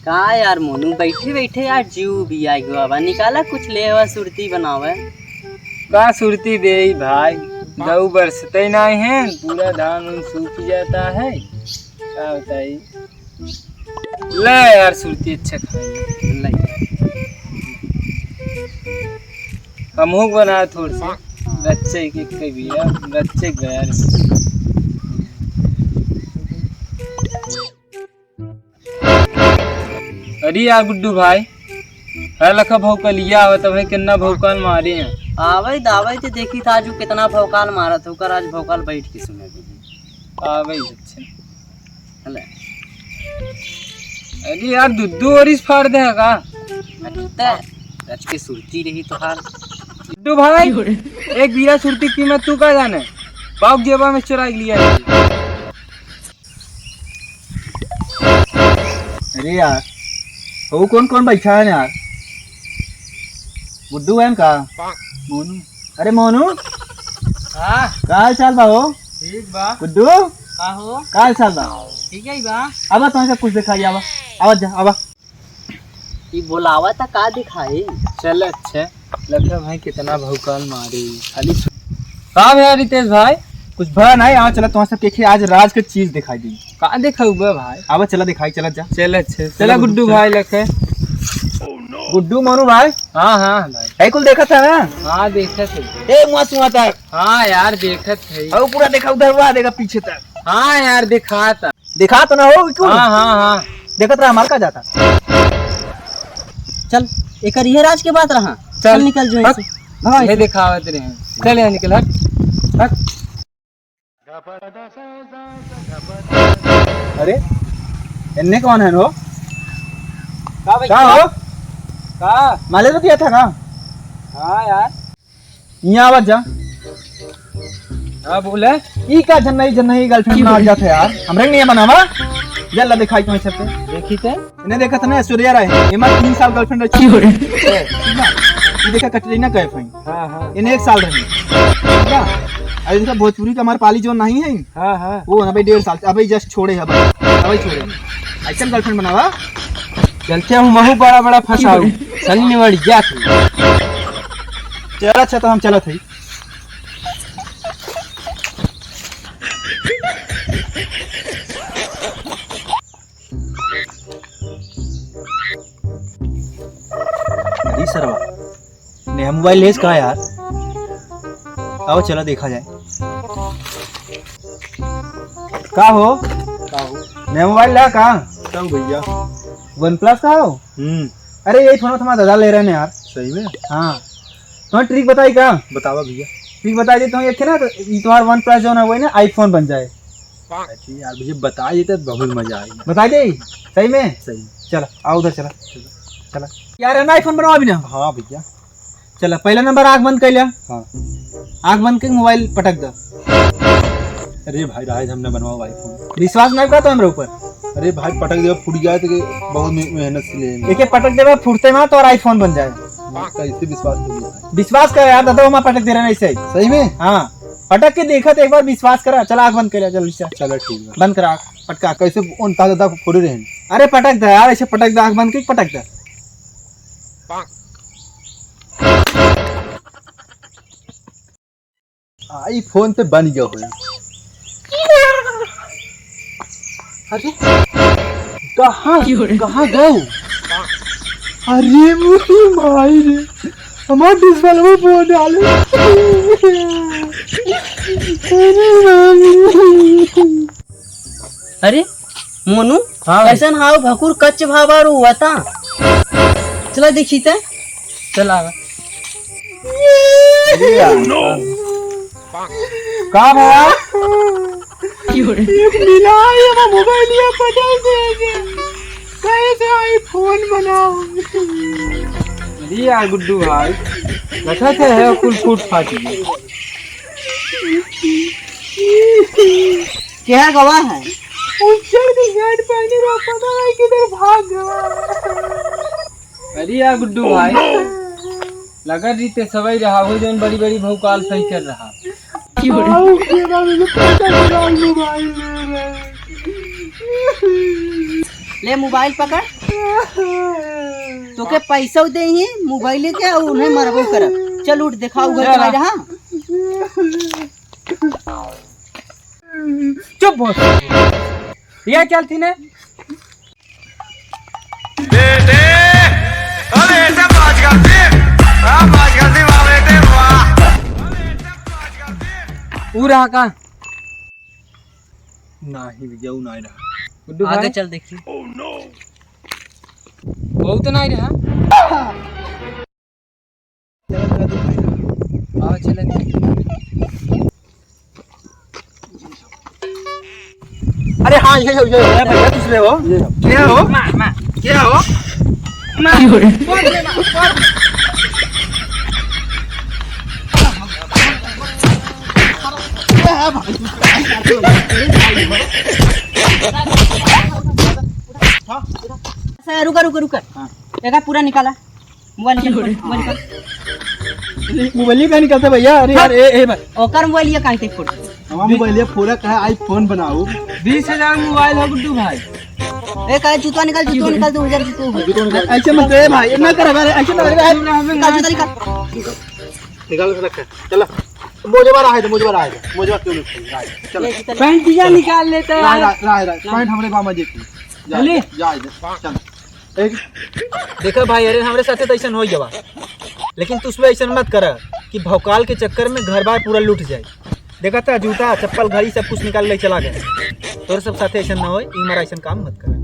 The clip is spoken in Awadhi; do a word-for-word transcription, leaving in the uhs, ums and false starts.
का यार मोनू, बैठे बैठे यार जीव भी आ गयो। अब निकाला कुछ, ले आवा, सुरती बनावे। का सुरती देई भाई, गऊ बरसते नाई है, पूरा धान उन सूख जाता है। का बताई? ले यार सुरती अच्छा खाई। ले। हमहू के बना थोड़ से। हाँ। गच्चे के, के बिया, गच्चे के यार। अरे यार गुड्डू भाई, है लखा भौकलिया आवत है भाई, कितना भौकाल मारे हैं। आवे द, आवे द, देखी था आज कितना भौकाल मारत है, ओकर आज भौकाल बैठ के सुने दे। आवे द, अच्छा। हले। अरे यार, दुद्दू और इस फाड़ दे का? अरे त, रच के सुरती रही तोहार। गुड्डू भाई, एक बीरा सुरती की कीमत तू का जाने? बाप जेबा में चुरा के लिया है। अरे यार, वो कौन कौन बैठा है यार? गुड्डू है का? मोनू। अरे मोनू, हाँ। का हाल चाल बा हो? ठीक बा। गुड्डू, का हो? का हाल चाल बा? ठीक है बा। अब तुमसे कुछ दिखाई, आवा, आवा जा, आवा। ई बोलावा त का दिखाई? चल अच्छा, लखा भाई कितना भौकाल मारे। खाली सु-, का भया रितेश भाई? कुछ भया नहीं, आवा चला तुम सबके खे आज राज के चीज दिखाई दी। का दिखाऊ बे भाई? आवा चला दिखाई, चला जा। चल अच्छा, चला चला गुड्डू गुड्डू, चला। भाई लखे। गुड्डू मोनू भाई। हाँ, हाँ भाई। है कुल देखत है ना? हाँ देखत है। ए मुआ सुआ तक। हाँ यार देखत है। अब पूरा देखा उधर हुआ, देखा पीछे तक। हाँ यार दिखाता। देखा तो ना हो, क्यों? हाँ, हाँ, हाँ। देखत रहा, हमार का जाता। चल, एकर इहे राज के बात रहा। चल। चल, निकल जो हट। इनसे। भगा ये इनसे। दिखावत रहे हैं। चल यहाँ निकल, हट। हट। अरे, इनने कौन है हो? का भाई? का हो? का? माले तो दिया था ना? हाँ यार। यहाँ आवत जा। हाँ, बोले। ई का जन्नई, जन्नई girlfriend बना जात है यार। हमरे नहीं बनावा। जल्ला दिखाई तुम्हें सबके। देखी थे? इन्हें देखा था ना, ऐश्वर्या राय। ये मार तीन साल girlfriend रही। की हो रही? ए, ठीक ना? ये देखा कटरीना कैफ है। हाँ, हाँ। इन्हें एक साल रही। ठीक ना? अरे इनका भोजपुरी का हमारे पाली जो नहीं है। हाँ, हाँ। वो ना भाई डेढ़ साल, अभी just छोड़े है भाई। अभी छोड़े। ऐसा girlfriend बनावा। चलते हूँ, महू बड़ा बड़ा फंसाऊ। सनी निवड़ जा तू। चल अच्छा, तो हम चलत हई। अरे सरवा, नया मोबाइल लेस का यार? आओ चला देखा जाए। का हो? का हो? नया मोबाइल ला का? का हो भैया? OnePlus का हो? हम्म। अरे यही फोन तुम्हारा दादा ले रहे हैं यार। सही में? हाँ। तुम्हें trick बताई का? बतावा भैया। Trick बताई दी तुम्हें, एक है ना, तो ये तुम्हारा OnePlus जो ना, वही ना iPhone बन जाए। अरे यार, भैया बता देते तो बहुत मजा आएगा। बता दे, सही में? सही। चला, आओ उधर चला। चला। चला। यार, है ना iPhone बनाओ अभी ना। हाँ भैया। चला, पहला नंबर आँख बंद कर लिया। हाँ। आँख बंद के मोबाइल पटक दे। अरे भाई, राज हमने बनवाओ iPhone। विश्वास नहीं करता हमरे ऊपर। अरे भाई, पटक दिया, फूट गया तो के बहुत मे-, मेहनत से लिए हैं। एके पटक देबे, फूटते ना तो और iPhone बन जाए। हाँ, कैसे विश्वास करिए? विश्वास कर यार, दादा, हम पटक दे रहे हैं ऐसे ही। सही में? हाँ, पटक के देखा तो एक बार विश्वास करा। चला आँख बंद कर ले, चल, चल। चलो ठीक है। बंद करा आँख, पटका। कैसे उन ताजा दादा फोड़े रहे हैं? अरे पटक दे यार, ऐसे पटक दे, आँख बंद के पटक दे। iPhone पे बन गया हो। अरे, कहाँ, क्यों रे? कहाँ गयो? अरे, मोरी माई रे, हमार डिस्प्ले में फोन डाले। अरे, माई। अरे मोनू, हाँ भाई। कैसन हाव भकुर कच्च भावा रो हुआ था? चला देखी ते। चला। अरे यार। का भावा? एक मिला ये मोबाइल ये पटक दे। कैसे iPhone बनाओ? अरे यार गुड्डू भाई, लगत है कुल फूट फाट गया। क्या गवा है? उज्जर के शर्ट पहने रहो, पता नहीं किधर भाग गवा। अरे यार गुड्डू भाई, लगा रही ते सवाई रहा हो जौन बड़ी बड़ी भौकाल सही कर रहा। आओ, तेरा मुझे पैसा निकाल लो भाई, ले रहे। ले मोबाइल पकड़। तोके पैसा दे ही मोबाइल के, और उन्हें मरबो करब। चल उठ, देखाउ घर चल। के बाहर, हाँ। चुप बोल। ये चलती ने। बेटे, अरे ऐसे बात करती, हाँ, बात करती, वाह बेटे, वाह। ऊ रहा का? नाही भैया, ऊ नाही रहा। गुड्डू आगे भाई? चल देखी। बहुत नाही रहा। हाँ, चले। अरे हाँ, ये हो, ये हो। अरे भैया, दूसरे हो। ये हो। क्या हो? माँ, माँ। क्या हो? माँ। अच्छा, रुका, रुका, रुका। हाँ। एका पूरा निकाला। मोबाइल निकाल, मोबाइल निकाल। मोबाइल ही कहाँ निकलता भैया? अरे यार, ए, ए भाई। ओकर मोबाइल ये कहाँ से फोड़? हमारा मोबाइल ये फोड़ा कहा, iPhone बनाओ। बीस हजार मोबाइल हो गुड्डू भाई। ए, कहे जूता निकाल, जूता निकाल, दो हजार जूता हो। जूता निकाल। ऐसे मत रे भाई, इतना कर भाई, ऐसे मत रे भाई। निकाल जूता निकाल। निकाल के रखे। चला। मोजवा रहा है तो, मोजवा रहा है तो। मोजवा क्यों नहीं खोल रहा है? चला। ये जूता पैंटिया निकाल लेता है। रहा, रहा, रहा, रहा। पैंट हमरे बामा जी की। जा, चलिए। जा, जा, चल। एक देखा भाई, अरे हमरे साथे तो ऐसन हो गवा, लेकिन तू सब ऐसन मत करा कि भौकाल के चक्कर में घर बार पूरा लूट जाए। देखा था जूता, चप्पल, घड़ी सब कुछ निकाल ले चला गया। तोरे सब साथे ऐसन ना होए, ई मारा ऐसन काम मत कर।